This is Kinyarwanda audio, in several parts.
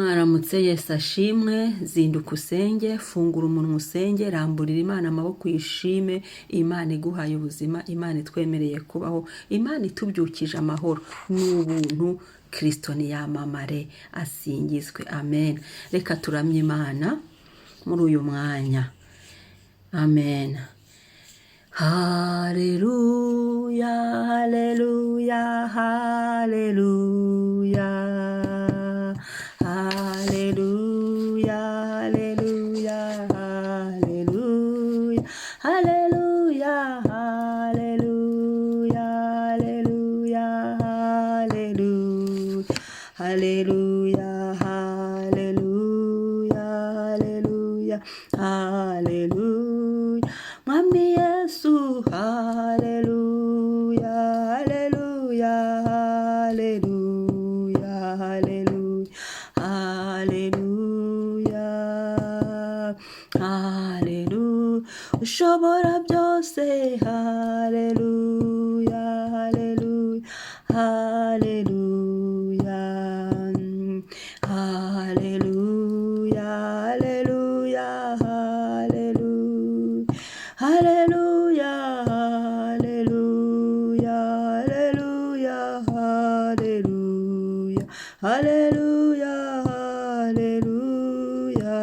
Mwaramutse, Yesu ashimwe. Zinduka usenge, fungura umunwa usenge, ramburira Imana amaboko uyishime. Imana iguhaye ubuzima, Imana itwemereye kubaho, Imana itubyukije amahoro, ni ubuntu. Kirisito niyamamare, asingizwe, amen. Reka turamye Imana muri uyu mwanya, amen. Haleluya, haleluya, haleluya, haleluya, haleluya, haleluya, haleluya, haleluya, haleluya, haleluya, haleluya, haleluya, haleluya, Mwami Yesu, haleluya, haleluya, haleluya, haleluya, haleluya, haleluya, ushobora byose, haleluya, haleluya, haleluya, haleluya, haleluya, haleluya, haleluya, haleluya, haleluya, haleluya, haleluya, haleluya,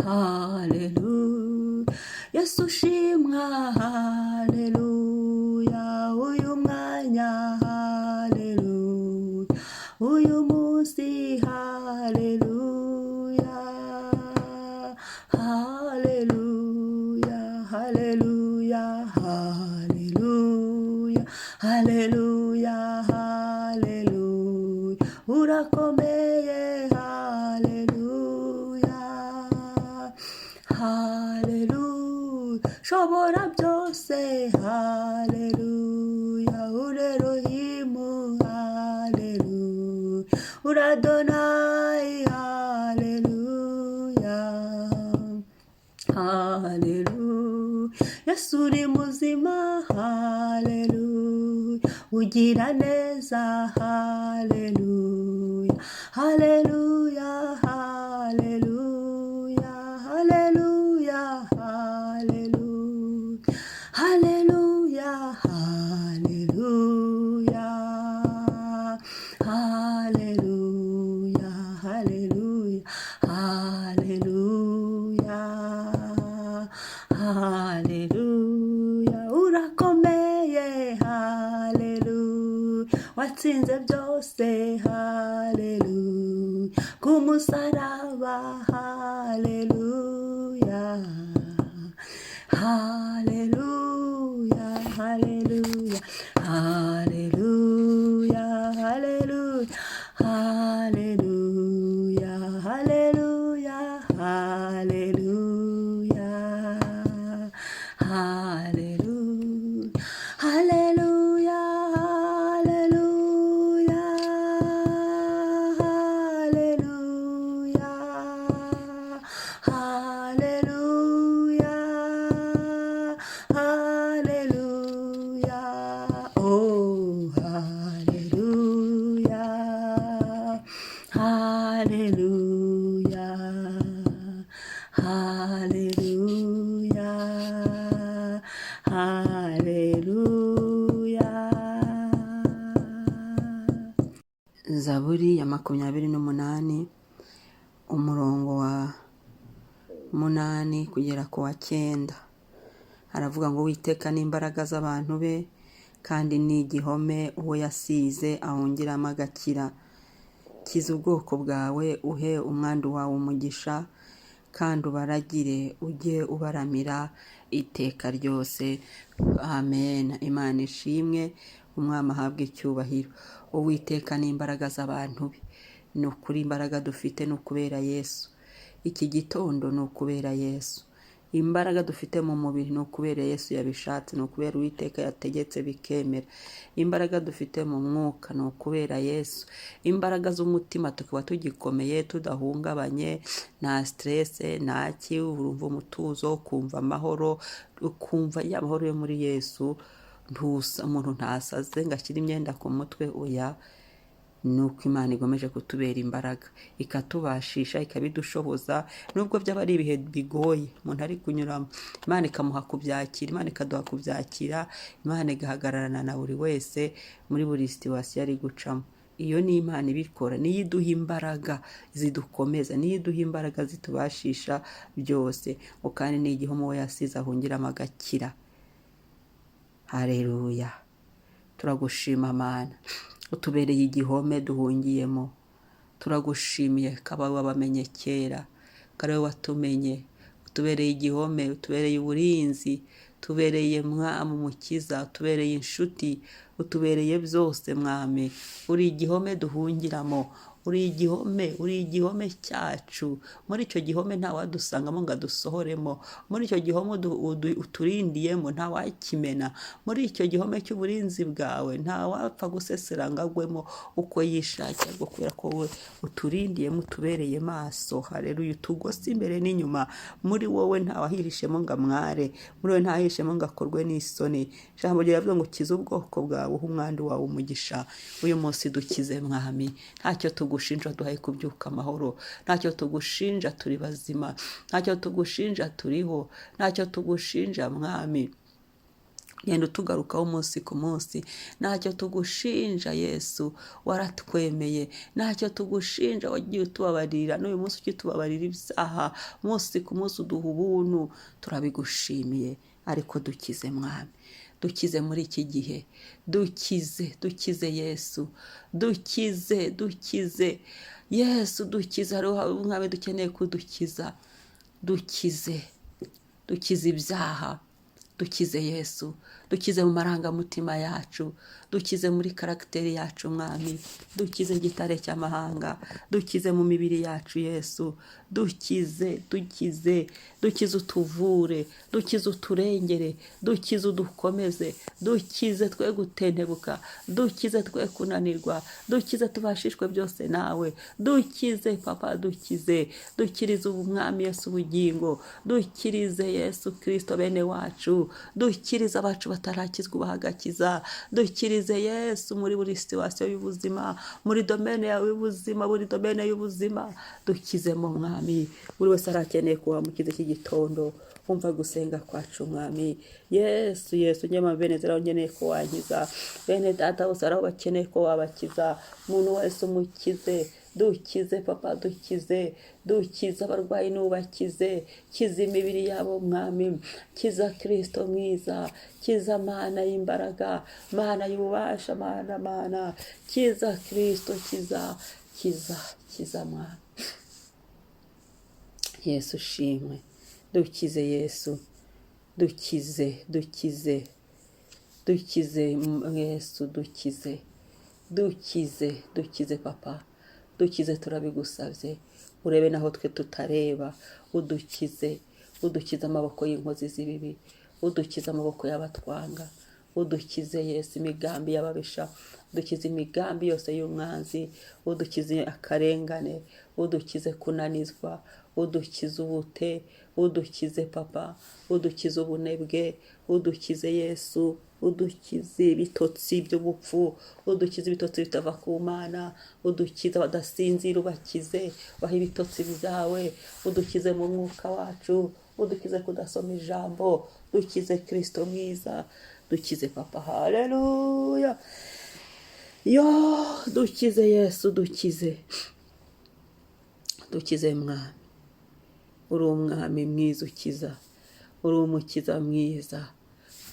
haleluya. Yesu ushimwa, haleluya, uyu mwanya, haleluya, uyu munsi, haleluya, haleluya, haleluya, haleluya, haleluya, haleluya, urakomeye, haleluya, haleluya, shobora byose, haleluya, uri Elohimu, haleluya, uri Adonayi, haleluya, haleluya. Yesu uri muzima, haleluya, ugira neza, haleluya, haleluya, haleluya, haleluya, haleluya, haleluya, haleluya, haleluya, haleluya, haleluya, haleluya, urakomeye, haleluya, watsinze byose, haleluya, ku musaraba, haleluya, haleluya, haleluya, haleluya, haleluya, haleluya, haleluya, haleluya, haleluya, haleluya, haleluya, haleluya, haleluya, haleluya, oh haleluya, haleluya, haleluya, haleluya. Zaburi ya 28, umurongo wa 8 kugera ku wa 9, haravuga ngo: "Uwiteka ni imbaraga z'abantu be, kandi ni igihome uwo yasize ahungiramo agakira. Kiza ubwoko bwawe, uhe umwandu wawe umugisha, kandi ubaragire, ujye ubaramira iteka ryose. Amen." Imana ishimwe, Umwami ahabwe icyubahiro. Uwiteka ni imbaraga z'abantu be. Ni ukuri, imbaraga dufite ni ukubera Yesu. Iki gitondo ni ukubera Yesu. Imbaraga dufite mu mubiri ni ukubera Yesu yabishatse, ni ukubera Uwiteka yategetse bikemera. Imbaraga dufite mu mwuka ni ukubera Yesu. Imbaraga z'umutima, tukaba tugikomeye, tudahungabanye, nta stress, nta ki, urumva umutuzo, ukumva amahoro, ukumva ya mahoro yo muri Yesu. Ntusa umuntu ntasaze ngo ashyire imyenda ku mutwe, oya. Ni uko Imana igomeje kutubera imbaraga, ikatubashisha, ikabidushoboza, nubwo byaba ari ibihe bigoye umuntu ari kunyuramo. Imana ikamuha kubyakira, Imana ikaduha kubyakira, Imana igahagararana na buri wese muri buri situation ari gucamo. Iyo ni Imana ibikora, niyo iduha imbaraga zidukomeza, niyo iduha imbaraga zitubashisha byose. Ngo kandi ni igihome uwo yasize ahungiramo agakira. Hareruya, turagushima Mana, utubereye igihome duhungiyemo. Turagushimiye ko abawe wabamenye kera, ko ari wowe watumenye. Utubereye igihome, utubereye uburinzi, utubereye Mwami umukiza, utubereye inshuti, utubereye byose Mwami. Uri igihome duhungiramo, uri igihome, uri igihome cyacu. Muri icyo gihome ntawadusangamo ngo adusohoremo. Muri icyo gihome uturindiyemo ntawakimena. Muri icyo gihome cy'uburinzi bwawe ntawapfa gusesera ngo agwemo uko yishakiye, ahubwo kubera ko wowe uturindiyemo, utubereye maso. Haleluya, utugose imbere n'inyuma. Muri wowe ntawahirishemo ngo amware, muri wowe ntawahirishemo ngo akorwe n'isoni. Ijambo riravuga ngo ukize ubwoko bwawe, uhe umwandu wawe umugisha. Uyu munsi dukize Mwami, ntacyo tugushinja, duhaye kubyuka amahoro. Ntacyo tugushinja, turi bazima. Ntacyo tugushinja, turiho. Ntacyo tugushinja Mwami, genda utugarukaho umunsi ku munsi. Ntacyo tugushinja Yesu, waratwemeye. Ntacyo tugushinja, wagiye utubabarira, n'uyu munsi ukitubabarira ibyaha, umunsi ku munsi uduha ubuntu, turabigushimiye. Ariko dukize Mwami, dukize muri iki gihe, dukize, dukize Yesu, dukize, dukize Yesu, dukize. Hariho Mwami dukeneye kudukiza, dukize, dukize ibyaha, dukize Yesu, dukize mu marangamutima yacu, dukize muri caractère yacu Mwami, dukize igitare cy'amahanga, dukize mu mibiri yacu Yesu, dukize, dukize, dukize, utuvure, dukize, uturengere, dukize, udukomeze, dukize twe gutentebuka, dukize twe kunanirwa, dukize tubashishwe byose nawe, dukize Papa, dukize, dukirize Umwami Yesu ubugingo, dukirize Yesu Kirisito bene wacu, dukirize abacu batarakizwa ubaha agakiza, dukirize Yesu muri buri situation y'ubuzima, muri domaine yawe y'ubuzima, buri domaine y'ubuzima dukizemo Mwami. Buri wese arakeneye kuba mukize iki gitondo. Umva gusenga kwacu Mwami Yesu. Yesu, nyama bene zeraho nkeneye ko wankiza, bene data bose araho bakeneye ko wabakiza. Umuntu wese umukize. Dukize Papa, dukize, dukize abarwayi n'ubakize, kiza imibiri yabo Mwami, kiza Kirisito mwiza, kiza Mana y'imbaraga, Mana y'ububasha, Mana, Mana, kiza Kirisito, kiza, kiza, kiza Mwami Yesu ushimwe. Dukize Yesu, dukize, dukize, dukize Yesu, dukize, dukize, dukize Papa, dukize, turabigusabye. Urebe naho twe tutareba, udukize, udukize amaboko y'inkozi z'ibibi, udukize amaboko y'abatwanga, udukize Yesu imigambi y'ababisha, udukize imigambi yose y'umwanzi, udukize akarengane, udukize kunanizwa, udukize ubute, udukize Papa, udukize ubunebwe, udukize Yesu, udukize ibitotsi by'ubupfu, udukize ibitotsi bitava ku Mana, udukize abadasinzira, ubakize, baha ibitotsi byawe, udukize mu mwuka wacu, udukize kudasoma ijambo, dukize Kirisito mwiza, dukize Papa. Haleluya, yo dukize Yesu, dukize, dukize Mwami. Uri umwami mwiza ukiza, uri umukiza mwiza,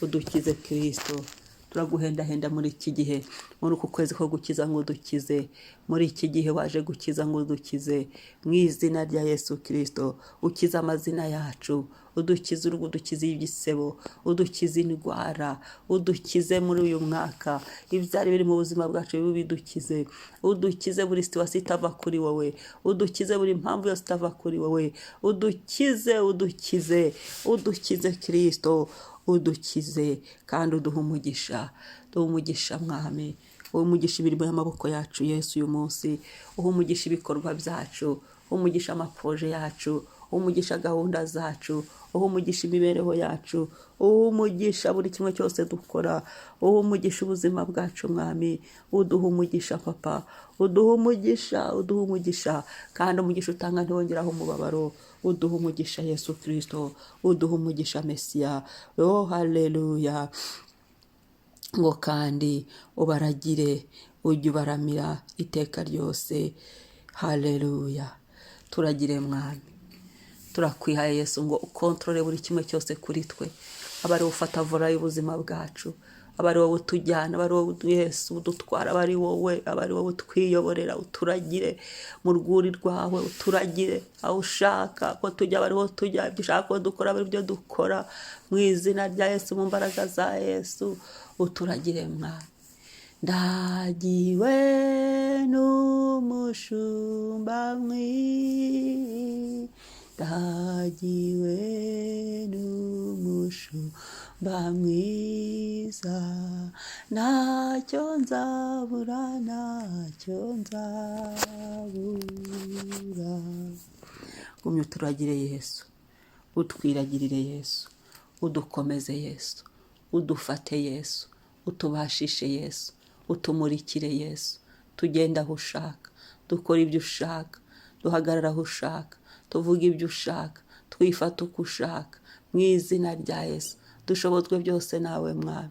udukize Kirisito. Turaguhendahenda muri iki gihe, muri uku kwezi ko gukiza ngo udukize. Muri iki gihe waje gukiza ngo udukize mu izina rya Yesu Kirisito. Ukize amazina yacu, udukize urugo, udukize igisebo, udukize indwara, udukize muri uyu mwaka ibyari biri mu buzima bwacu bibe bidukize. Udukize buri situation itava kuri wowe, udukize buri mpamvu yose itava kuri wowe. Udukize, udukize, udukize Kirisito, udukize kandi uduhe umugisha. Duhe umugisha Mwami, uhe umugisha imirimo y'amaboko yacu Yesu. Uyu munsi uhe umugisha ibikorwa byacu, uhe umugisha amaprojets yacu. Umugisha gahunda zacu, uha umugisha imibereho yacu, uha umugisha buri kimwe cyose dukora, uha umugisha ubuzima bwacu Mwami, uduha umugisha Papa, uduha umugisha, uduha umugisha, kandi umugisha utanga ntiwongeraho umubabaro, uduha umugisha Yesu Kristo, uduha umugisha Mesiya, oh haleluya. Ngo kandi ubaragire, ujye ubaramira iteka ryose, haleluya. Turagire Mwami, turakwihaye Yesu ngo ukontorore buri kimwe cyose kuri twe, abe ari wowe ufata volant y'ubuzima bwacu, abe ari wowe utujyana, abe ari wowe Yesu udutwara, abe ari wowe, abe ari wowe utwiyoborera, uturagire mu rwuri rwawe, uturagire aho ushaka ko tujya, abe ariho tujya, ibyo ushaka ko dukora abe aribyo dukora, mu izina rya Yesu, mu mbaraga za Yesu, uturagire Mwami. Ndagiwe n'umushumba mwiza, ndagiwe n'umushumba mwiza, ntacyo nzabura, ntacyo nzabura. Gumya uturagire Yesu, utwiragirire Yesu, udukomeze Yesu, udufate Yesu, utubashishe Yesu, utumurikire Yesu, tugende aho ushaka, dukore ibyo ushaka, duhagarare aho ushaka, tuvuge ibyo ushaka, twifate uko ushaka, mu izina rya Yesu, dushobozwe byose nawe Mwami.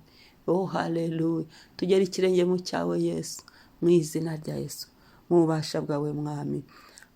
Oh haleluya, tugere ikirenge mu cyawe Yesu, mu izina rya Yesu, mu bubasha bwawe Mwami,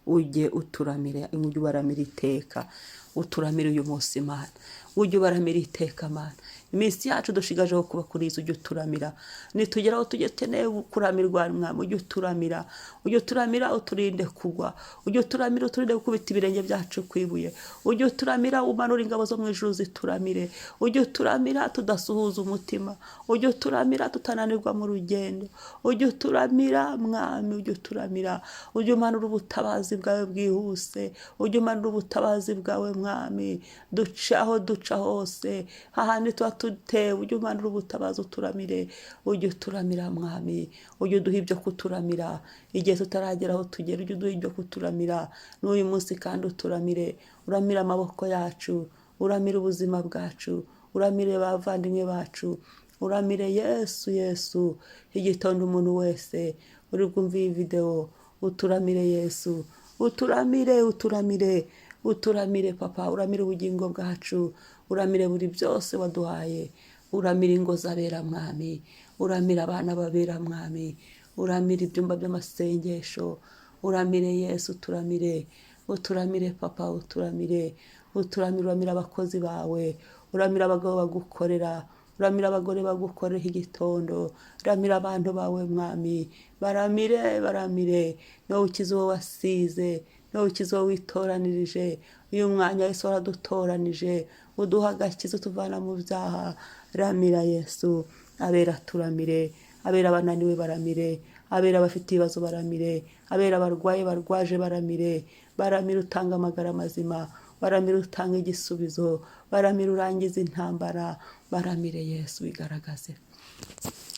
ujye uturamira, ujye ubaramira iteka, uturamire uyu munsi Mana, ujye ubaramira iteka Mana, iminsi yacu dushigajeho kuba kuri iyi si ujye uturamira, nitugera aho tugikeneye kuramirwa Mwami, ujye uturamira, ujye uturamira uturinde kugwa, ujye uturamira uturinde gukubita ibirenge byacu ku ibuye, ujye uturamira umanura ingabo zo mu ijuru zituramire, ujye uturamira tudasuhuza umutima, ujye uturamira tutananirwa mu rugendo, ujye uturamira Mwami, ujye uturamira, ujye umanura ubutabazi bwawe bwihuse, ujye umanura ubutabazi bwawe Mwami, duce aho duca hose, hahandi tuba dutewe, ujye umanura ubutabazi uturamire, ujye uturamira Mwami, ujye uduha ibyo kuturamira, igihe tutaragera aho tugera, ujye uduha ibyo kuturamira, n'uyu munsi kandi uturamire, uramire amaboko yacu, uramire ubuzima bwacu, uramire bavandimwe bacu, uramire Yesu, Yesu, igitondo umuntu wese uri bwumve iyi videwo, uturamire Yesu, uturamire, uturamire, uturamire Papa, uramire ubugingo bwacu, uramire buri byose waduhaye, uramire ingo z'abera Mwami, uramire abana b'abera Mwami, uramire ibyumba by'amasengesho, uramire Yesu, uturamire, uturamire Papa, uturamire, uturamire, uramire abakozi bawe, uramire abagabo bagukorera, uramire abagore bagukorera igitondo, uramire abantu bawe Mwami, baramire, baramire, niwowe ukiza uwo wasize, niwowe ukiza uwo witoranirije, uyu mwanya Yesu waradutoranije, uduha agakiza utuvana mu byaha, ramira Yesu, abera turamire, abera abananiwe baramire, abera abafite ibibazo baramire, abera abarwaye barwaje baramire, baramire utanga amagara mazima, baramire utanga igisubizo, baramire urangiza intambara, baramire Yesu wigaragaze.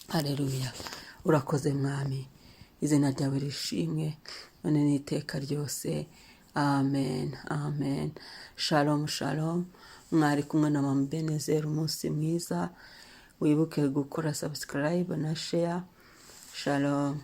Haleluya, urakoze Mwami, izina ryawe rishimwe none n'iteka ryose, amen, amen. Shalom, shalom. Mwari kumwe na Mama Benezeri, umunsi mwiza, wibuke gukora subscribe na share. Shalom.